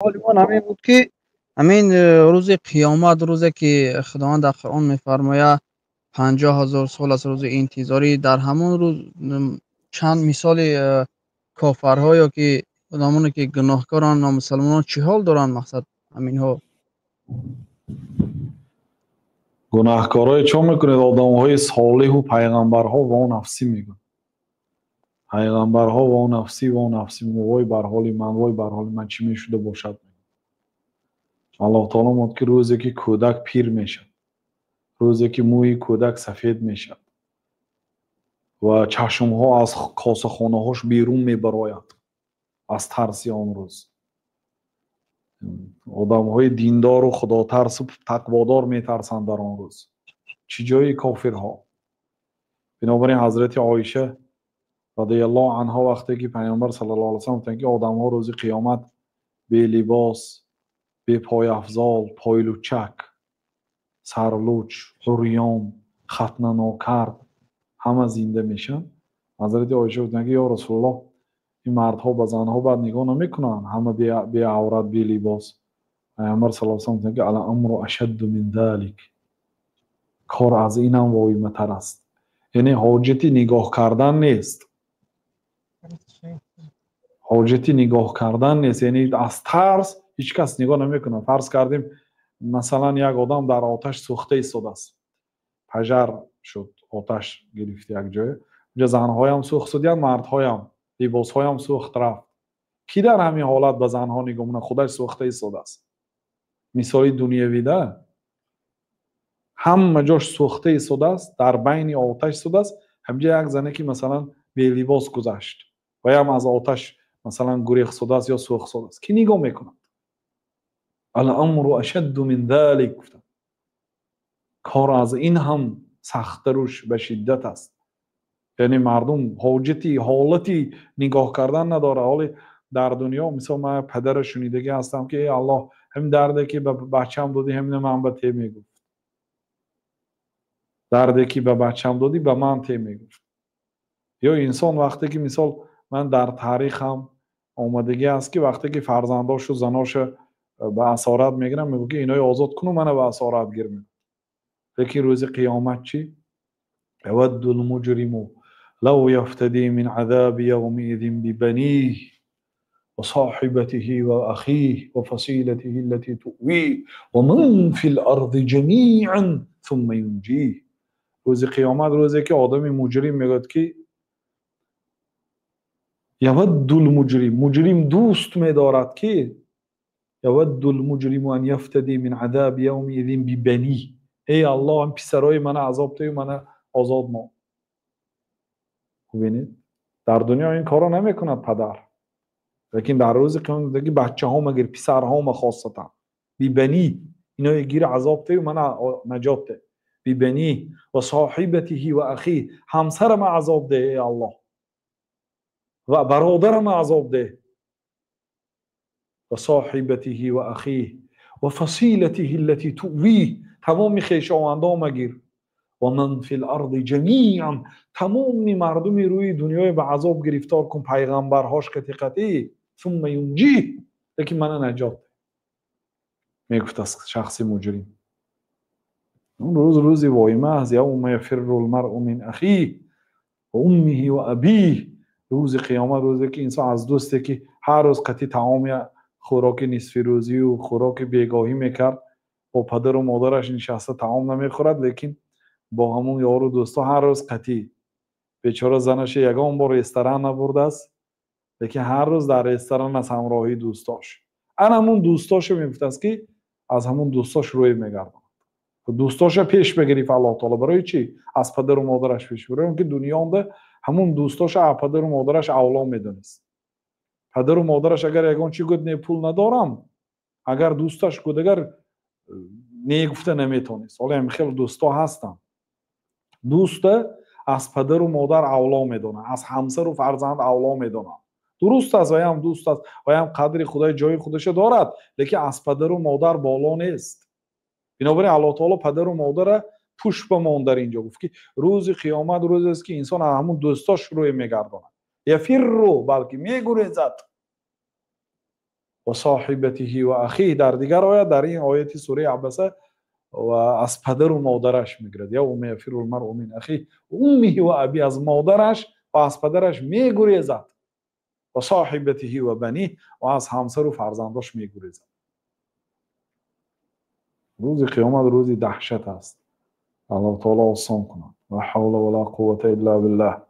Саволи ман ҳамин буд, ки ҳамин рӯзи қиёмат, рӯзе ки Худованд дар Қуръон мефармояд, 50 000 сол аст рӯзи интизорӣ, дар ҳамон рӯз чанд мисоли кофарҳо ё ки одамоне ки гуноҳкоранд, номусалмонон чӣ ҳол доранд, мақсад ҳаминҳо? Гунаҳкорҳое чӣ мекунед? Одамҳои солиҳу пайғамбарҳо во нафсӣ мегӯянд. Пайғамбарҳо во нафсӣ, во нафсӣ, вой бар ҳоли ман, вой бар ҳоли ман, чӣ мешуда бошад? Аллоҳ таоло мегӯяд, ки рӯзе ки кӯдак пир мешавад, рӯзе ки мӯи кӯдак сафед мешавад ва чашмҳо аз косахонаҳош берун мебарояд аз тарси он рӯз. Одамҳои диндору худотарсу тақводор метарсанд дар он рӯз, чӣ ҷои кофирҳо. Бинобар ин ҳазрати Оиша радиаллоҳу анҳо, вақте ки Пайғамбар саллаллоҳу алайҳи васаллам гуфтанд, ки одамҳо рӯзи қиёмат белибос, бепойафзол, пойлучак, сарлуч, урён, хатна нокард ҳама зинда мешаванд, ҳазрати Оиша гуфтанд, ки ё Расулуллоҳ, ин мардҳо ба занҳо бад нигоҳ намекунанд, ҳама беаврат, белибос? Пайғамбар саллаллоҳу алайҳи васаллам гуфтанд, ки ал амру ашадду мин залик, кор аз инам воиматар аст. Яъне ҳоҷати нигоҳ кардан нест, ҳоҷати нигоҳ кардан нест, яъне аз тарс ҳеҷ кас нигоҳ намекунад. Фарз кардем, масалан, як одам дар оташ сӯхта истодааст, пожар шуд, оташ гирифт як ҷое, унҷа занҳоям сӯхт шудиянд, мардҳоям, либосҳоям сӯхт рафт. Кӣ дар ҳамин ҳолат ба занҳо нигоҳ мекунад? Худаш сӯхта истодааст. Мисоли дунявида, ҳама ҷош сӯхта истодааст, дар байни оташ истодааст. Ҳаминҷа як зане ки, масалан, белибос гузашт ваям аз оташ, масалан, гурехт шудааст ё сӯхт шудааст, кӣ нигоҳ мекунад? Ал-амру ашадду мин залик, гуфтанд, кор аз ин ҳам сахттару ба шиддат аст. Яъне мардум ҳоҷати ҳолати нигоҳ кардан надорад. Ҳоле дар дунё, мисол, ман падара шунидагӣ ҳастам, ки эй Аллоҳ, ҳамин дарде ки ба бачаам додӣ, ҳамина ман ба те мегуфт, дарде ки ба бачаам додӣ, ба ман те мегуфт. Ё инсон вақте ки, мисол, ман дар таърихам омадагӣ аст, ки вақте ки фарзандошу заноша ба асорат мегиранд, мегӯяд, ки инои озод куну мана ба асорат гир мекунад. Лекин рӯзи қиёмат чӣ? Явадду лмуҷриму лав яфтадӣ мин азаби явмиизин бибаних ва соҳибатиҳи ва ахих ва фасилатиҳи аллати туъвих ва ман фи ларди ҷамиан сумма юнҷих. Рӯзи қиёмат рӯзе ки одами муҷрим мегӯяд, ки явадду лмуҷрим, муҷрим дӯст медорад, ки явадду лмуҷриму ан яфтадӣ мин азаби явмиизин бибаних, эй Аллоҳ, ҳам писарои мана азоб дею мана озод мон. Бубинед, дар дунё ин корро намекунад падар, лекин дар рӯзи қиёмат ки бачаҳома гир, писарҳома, хосатан бибани, иное гир, азоб дею мана наҷот де. Бибани ва соҳибатиҳи ва ахих, ҳамсарама азоб де, эй Аллоҳ, ва бародарама азоб де. Ва соҳибатиҳи ва ахих ва фасилатиҳи аллати туъвих, тамоми хешовандома гир. Ва ман фи ларди ҷамиан, тамоми мардуми рӯи дунёе ба азоб гирифтор кун, пайғамбарҳош қатӣ қатӣ. Сумма юнҷих, лекин мана наҷот мегуфт аст шахси муҷрим. Он рӯз рӯзи воима аст. Явма яфирру лмаръу мин ахих ва уммиҳи ва абих. Рӯзи қиёмат рӯзе ки инсон аз дӯсте ки ҳар рӯз қатӣ таоми хӯроки нисфирӯзию хӯроки бегоҳӣ мекард, бо падару модараш нишаста таом намехӯрад, лекин бо ҳамон ёру дӯстҳо ҳар рӯз қатӣ. Бечора занаша ягон бор ресторан набурдааст, лекин ҳар рӯз дар ресторан аст ҳамроҳии дӯстош. Ана ҳамун дӯстоша мегуфтааст, ки аз ҳамун дӯстош рӯй мегардонад. Дӯстоша пеш бигирифт Аллоҳ таоло. Барои чӣ аз падару модараш пеш? Барои он ки дунёнда ҳамун дӯстоша аз падару модараш авло медонист. Падару модараш агар ягон чӣ гӯяд, не, пул надорам, агар дӯсташ гӯяд, агар не гуфта наметавонист. Ҳоло ҳам хеле дӯстҳо ҳастанд, дӯста аз падару модар авло медонад, аз ҳамсару фарзанд авло медонад. Дуруст аст, ваям дӯст аст, ваям қадри Худои ҷои худаша дорад, лекин аз падару модар боло нест. Бинобар ин Аллоҳ таоло падару модара пушт ба мон дар инҷо гуфт, ки рӯзи қиёмат рӯзест, ки инсон аз ҳамун дӯстош рӯй мегардонад. Яфирру, балки мегурезад. Ва соҳибатиҳи ва ахиҳ дар дигар оят, дар ин ояти сураи Абаса, ва аз падару модараш мегирад. Яума яфирру лмаръу мин ахиҳ уммиҳи ва аби, аз модараш ва аз падараш мегурезад. Ва соҳибатиҳи ва баниҳ, ва аз ҳамсару фарзандош мегурезад. Рӯзи қиёмат рӯзи даҳшат аст. Аллоҳ таоло осон кунад. Ла ҳавла ва ла қуввата илла биллаҳ.